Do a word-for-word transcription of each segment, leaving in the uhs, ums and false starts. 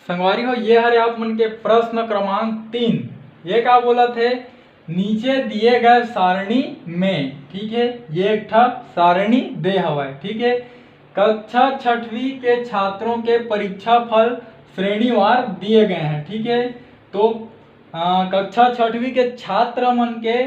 संगवारी हो, ये हरे आप मन के प्रश्न क्रमांक तीन। ये का बोलत हे? नीचे दिए गए सारणी में, ठीक है, ये एक ठा सारणी दे हवय, ठीक है। कक्षा छठवीं के छात्रों के परीक्षा फल श्रेणीवार दिए गए हैं, ठीक है। तो अ, कक्षा छठवीं के छात्र मन के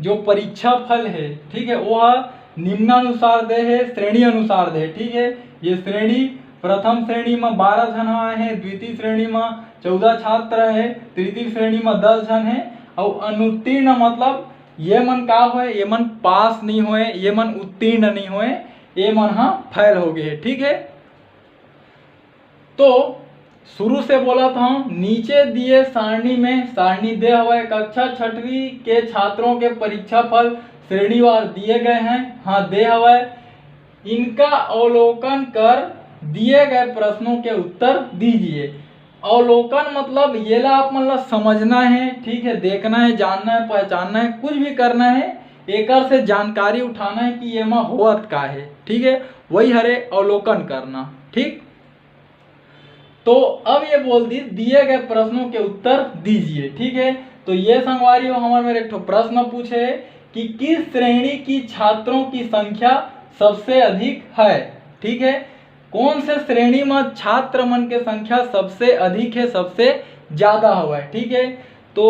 जो परीक्षा फल है, ठीक है, वो ह निम्नानुसार दे है, श्रेणी अनुसार दे है, ठीक है। ये श्रेणी, प्रथम श्रेणी में बारह झन आए हैं, द्वितीय श्रेणी में चौदह छात्र है, तृतीय श्रेणी में दस झन है। और अनुत्तीर्ण मतलब ये मन का होए, ये मन पास नहीं होए, ये मन उत्तीर्ण नहीं होए, ये मन हा फेल हो गए, ठीक है। तो शुरू से बोलत हूँ, नीचे दिए सारणी में, सारणी दे हवय, कक्षा छठवीं के छात्रों के परीक्षा फल श्रेणीवार दिए गए हैं, हाँ दे हवय। इनका अवलोकन कर दिए गए प्रश्नों के उत्तर दीजिए। अवलोकन मतलब ये ला आप मन ला समझना है, ठीक है, देखना है, जानना है, पहचानना है, कुछ भी करना है, एकर से जानकारी उठाना है कि ये मा होवत का है, ठीक है, वही हरे अवलोकन करना, ठीक। तो अब ये बोल दी, दिए गए प्रश्नों के उत्तर दीजिए, ठीक है। तो ये संगवारी हो, हमर मेर एक ठो प्रश्न पूछे है कि किस श्रेणी की छात्रों की संख्या सबसे अधिक है, ठीक है। कौन से श्रेणी में छात्र मन के संख्या सबसे अधिक है, सबसे ज्यादा हवय, ठीक है। तो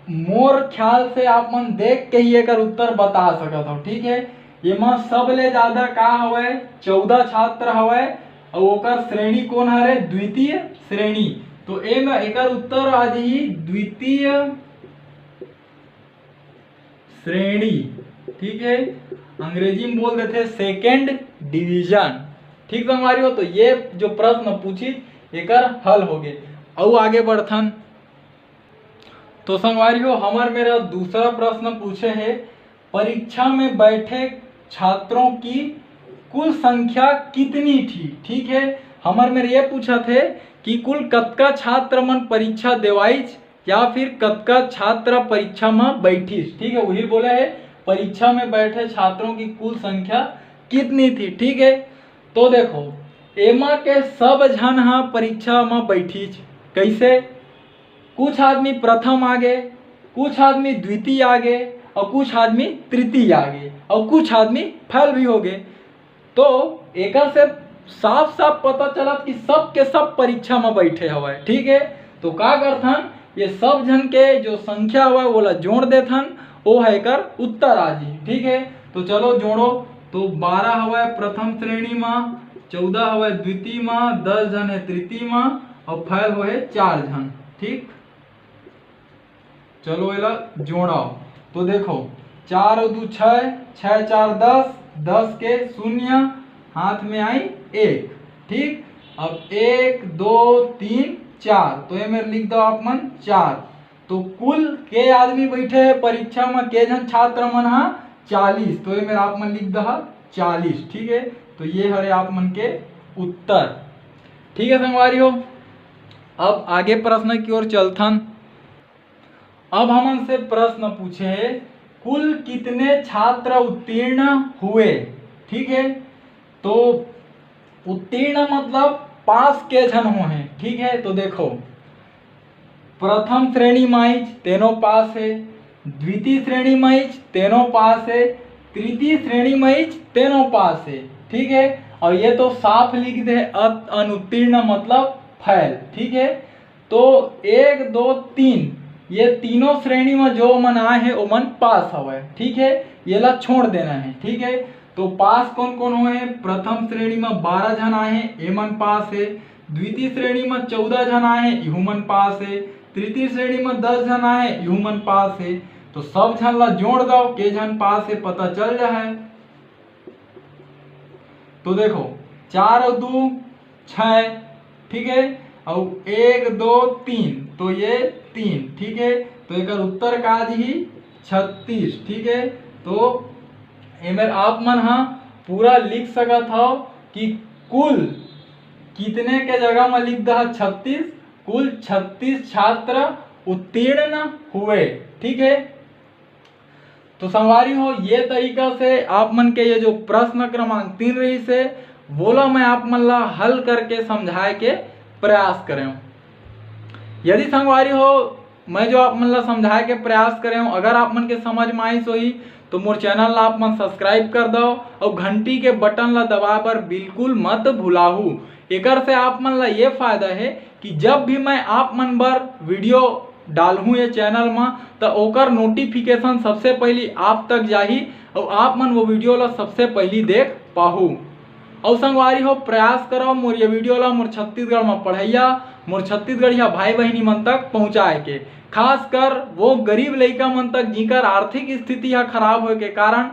मोर ख्याल से आप मन देख के ही एकर उत्तर बता सकत हो, ठीक है। एमा सबले ज्यादा का हवय? चौदह छात्र हवय। और ओकर श्रेणी कौन हरे? द्वितीय श्रेणी। तो एमा एकर उत्तर आ जाही द्वितीय श्रेणी, ठीक है, अंग्रेजी में बोल देथे सेकेंड डिवीजन, ठीक संगवारी हो। तो ये जो प्रश्न पूछी, एकर हल हो गए। अउ आगे बढ़थन। तो संगवारी हो, हमर मेर दूसरा प्रश्न पूछे है, परीक्षा में बैठे छात्रों की कुल संख्या कितनी थी, ठीक है। हमर मेर ये पूछत हे कि कुल कतका छात्र मन परीक्षा देवाइच या फिर कतका छात्र परीक्षा में बैठिस, ठीक है, वही बोले है परीक्षा में बैठे छात्रों की कुल संख्या कितनी थी, ठीक है। तो देखो, एमा के सब झन हा परीक्षा में बैठिस। कैसे? कुछ आदमी प्रथम आ गए, कुछ आदमी द्वितीय आ गए और कुछ आदमी तृतीय आ गए और कुछ आदमी फेल भी हो गए। तो एकर से साफ साफ पता चलत कि सब के सब परीक्षा में बैठे हवय, ठीक है। तो का करथन, ये सब झन के जो संख्या हवय ओला जोड़ देथन, ओ है एकर उत्तर आ जी, ठीक है। तो चलो जोड़ो, तो बारह हवय प्रथम श्रेणी में, चौदह हवय द्वितीय में, दस झन है तृतीय में और फेल होए चार झन, ठीक। चलो एला जोड़ो, तो देखो, चार और दू छः, छः चार दस, दस के शून्य, हाथ में आई एक, ठीक। अब एक, दो, तीन, चार, तो ये मेरे लिख दो आप मन चार। तो कुल के आदमी बैठे हैं परीक्षा में, के झन छात्र मन हा? चालीस। तो ये मेरे आप मन लिख दो चालीस, ठीक है। तो ये हरे आप मन के उत्तर, ठीक है संगवारी हो। अब आगे प्रश्न की ओर चलथन। अब हमन से प्रश्न पूछे, कुल कितने छात्र उत्तीर्ण हुए, ठीक है। तो उत्तीर्ण मतलब पास के झन हो हैं, ठीक है। तो देखो, प्रथम श्रेणी माइच तेनो पास है, द्वितीय श्रेणी माइच तेनो पास है, तृतीय श्रेणी माइच तेनो पास है, ठीक है। और ये तो साफ लिख दे, अत-, अनुत्तीर्ण मतलब फेल, ठीक है। तो एक, दो, तीन, ये तीनों श्रेणी में जो मन आए हैं, वो मन पास हवय, ठीक है। ये ला छोड़ देना है, ठीक है। तो पास कौन कौन हुए हैं? प्रथम श्रेणी में बारह झन आए हैं, ये मन पास है। द्वितीय श्रेणी में चौदह झन आए हैं, इहू मन पास है। तृतीय श्रेणी में दस झन आए हैं, इहू मन पास है। तो सब झन ला जोड़ दो, के झन पास है पता चल जाए। तो देखो, चार और दू छः, ठीक है, और एक, दो, तीन, तो ये तीन, ठीक है। तो एकर उत्तर का आ जही? छत्तीस, ठीक है। तो एमेर आप मन हा पूरा लिख सकत हो कि कुल कितने के जगह में लिख दहा छत्तीस, कुल छत्तीस छात्र उत्तीर्ण हुए, ठीक है। तो संगवारी हो, ये तरीका से आप मन के ये जो प्रश्न क्रमांक तीन रहिस हे, वोला मैं आप मन ला हल करके समझाए के प्रयास करेंव। यदि संगवारी हो, मैं जो आप मन ला समझाए के प्रयास करेंव, अगर आप मन के समझ में आइस होही तो मोर चैनल ला आप मन सब्सक्राइब कर दव अउ घंटी के बटन ला दबाए बर बिल्कुल मत भुलाहू। एकर से आप मन ला ये फायदा हे कि जब भी मैं आप मन बर वीडियो डालहूँ ये चैनल म, त ओकर नोटिफिकेशन सबसे पहिली आप तक जाही अउ आप मन वो वीडियो ला सबसे पहिली देख पाहू। अउ संगवारी हो, प्रयास करव मोर ये वीडियो ला मोर छत्तीसगढ़ म पढ़इया, मोर छत्तीसगढ़िया भाई बहिनी मन तक पहुँचाए के, खासकर वो गरीब लइका मन तक जिकर आर्थिक स्थिति ह खराब होए के कारण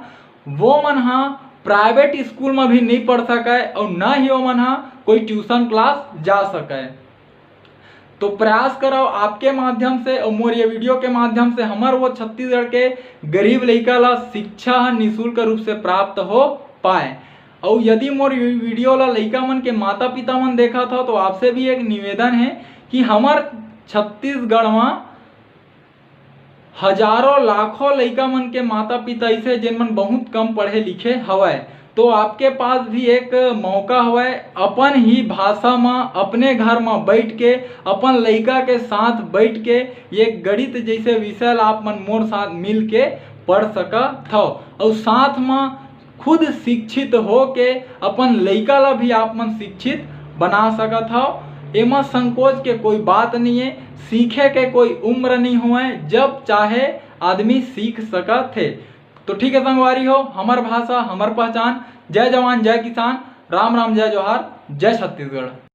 वो मन ह प्राइवेट स्कूल म भी नहीं पढ़ सकय अउ न ही ओमन ह कोई ट्यूशन क्लास जा सकय। तो प्रयास करव आपके माध्यम से अउ मोर ये वीडियो के माध्यम से हमर वो छत्तीसगढ़ के गरीब लइका ला शिक्षा ह निशुल्क रूप से प्राप्त हो पाए। अउ यदि मोर ये वीडियो ला लइका मन के माता पिता मन देखत हो तो आपसे भी एक निवेदन हे कि हमर छत्तीसगढ़ म हजारों लाखों लइका मन के माता पिता अइसे जेन मन बहुत कम पढ़े लिखे हवय, तो आपके पास भी एक मौका हवय अपन ही भाषा म अपने घर म बैठ के अपन लइका के साथ बैठ के ये गणित जैसे विषय ला आप मन मोर साथ मिल के पढ़ सकत हव अउ साथ म खुद शिक्षित हो के अपन लइका ला भी आप मन शिक्षित बना सकत हव। एमा संकोच के कोई बात नहीं है, सीखे के कोई उम्र नहीं होए, जब चाहे आदमी सीख सकत हे। तो ठीक है संगवारी हो, हमर भाषा हमर पहचान। जय जवान जय किसान, राम राम जय जोहार, जय छत्तीसगढ़।